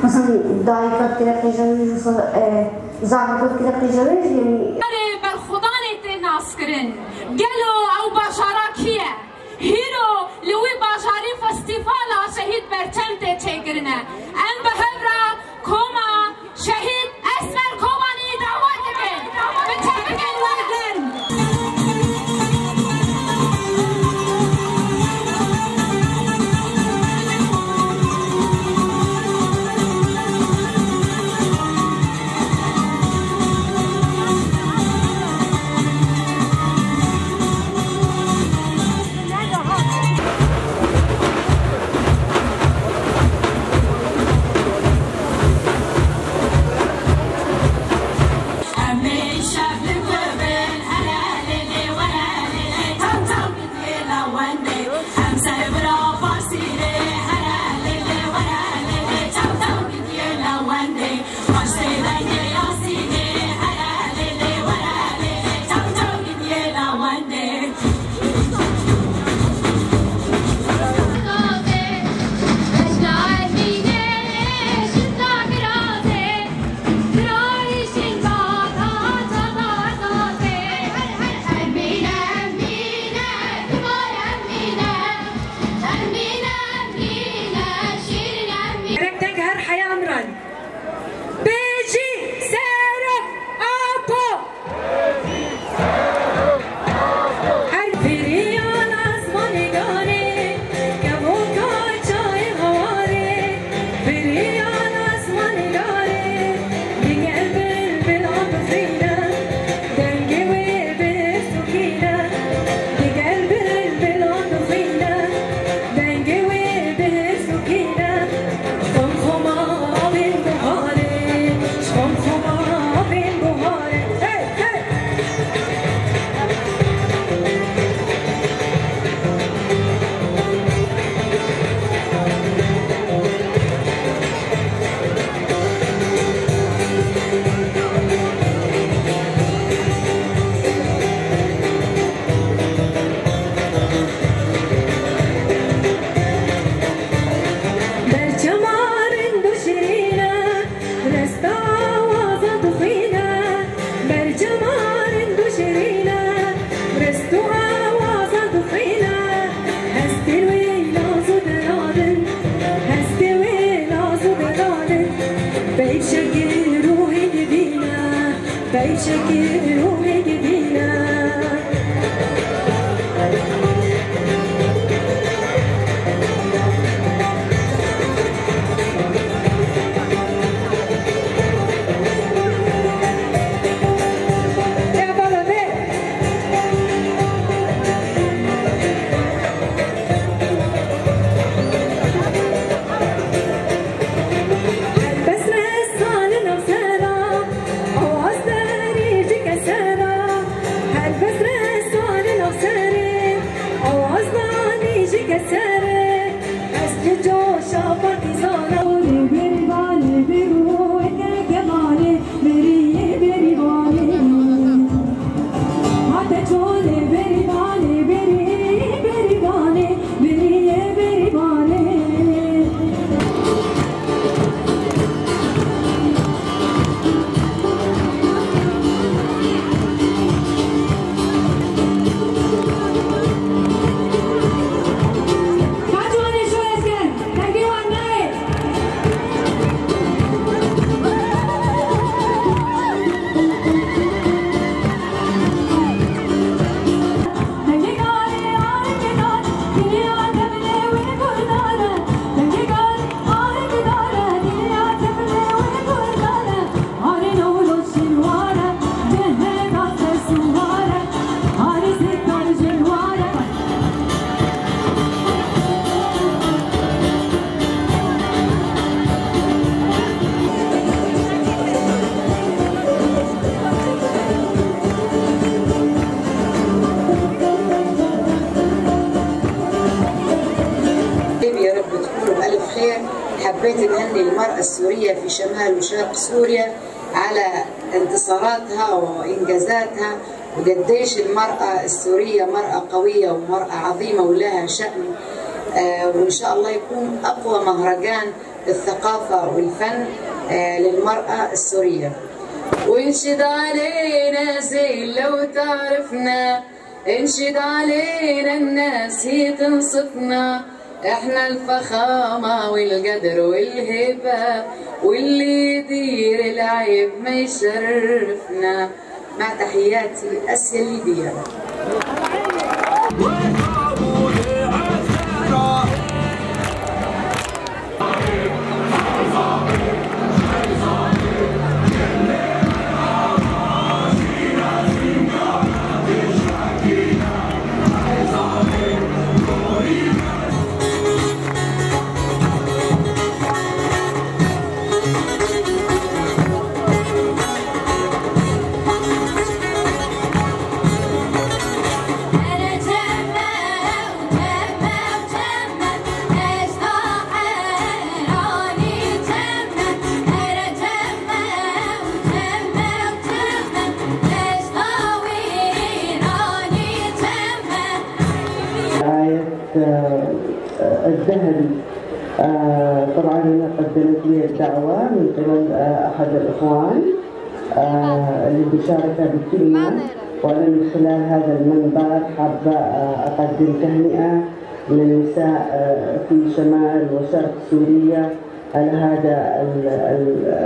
مثلا دايكا كده قيجويج زعركو كده قيجويج يعني برخداني تناسكرن قالوا او باشاراكية هيرو لوي باشاري فستيفالا شهيد برچم تشكرنا ام بهبرا كوما شهيد اسمر كوماني دعوتك بتشكرن وردن. بس. المرأة السورية في شمال وشرق سوريا على انتصاراتها وإنجازاتها، وقديش المرأة السورية مرأة قوية ومرأة عظيمة ولها شأن. وإن شاء الله يكون أقوى مهرجان للثقافة والفن للمرأة السورية. وانشد علينا زين لو تعرفنا، انشد علينا الناس هي تنصفنا، احنا الفخامة والقدر والهبة، واللي يدير العيب ما يشرفنا. مع تحياتي آسيا الليبية. الذهبي. طبعا قدمت لي الدعوة من قبل أحد الإخوان للمشاركة بالكلمة، وأنا من خلال هذا المنبر حابة أقدم تهنئة للنساء في شمال وشرق سوريا على هذا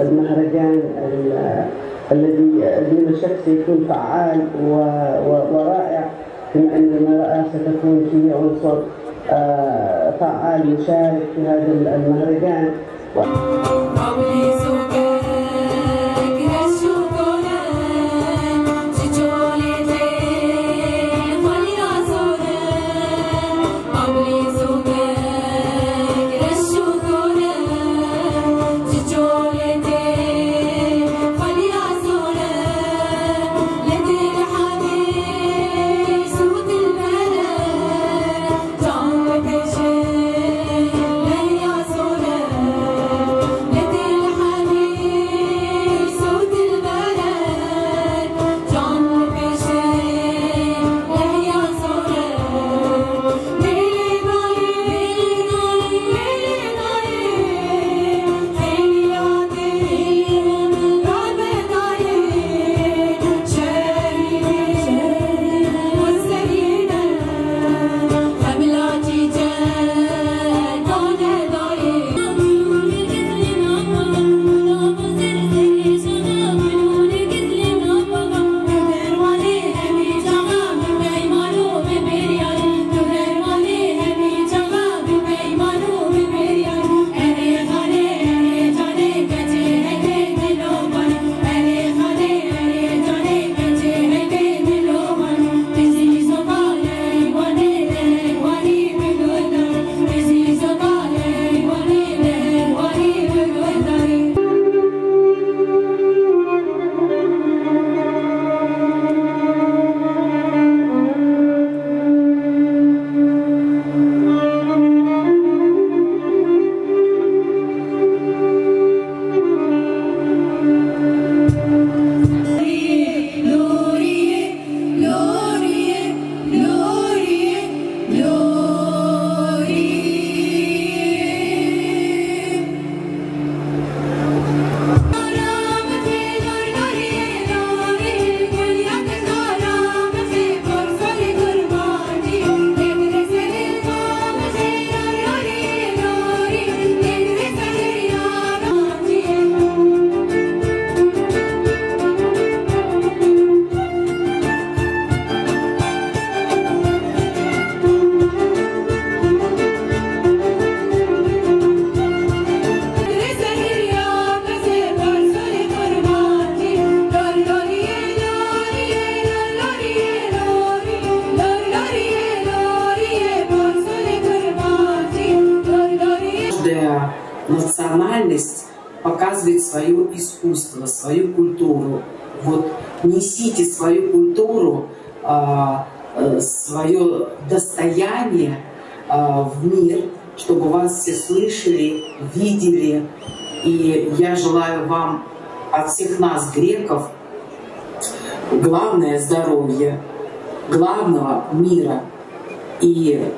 المهرجان الذي دون شك سيكون فعال ورائع، بما أن المرأة ستكون فيه عنصر فعال يشارك في هذا المهرجان. Национальность показывает свое искусство, свою культуру. Вот несите свою культуру, свое достояние в мир, чтобы вас все слышали, видели. И я желаю вам от всех нас, греков, главное здоровье, главного мира и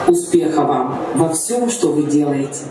успеха вам во всем, что вы делаете.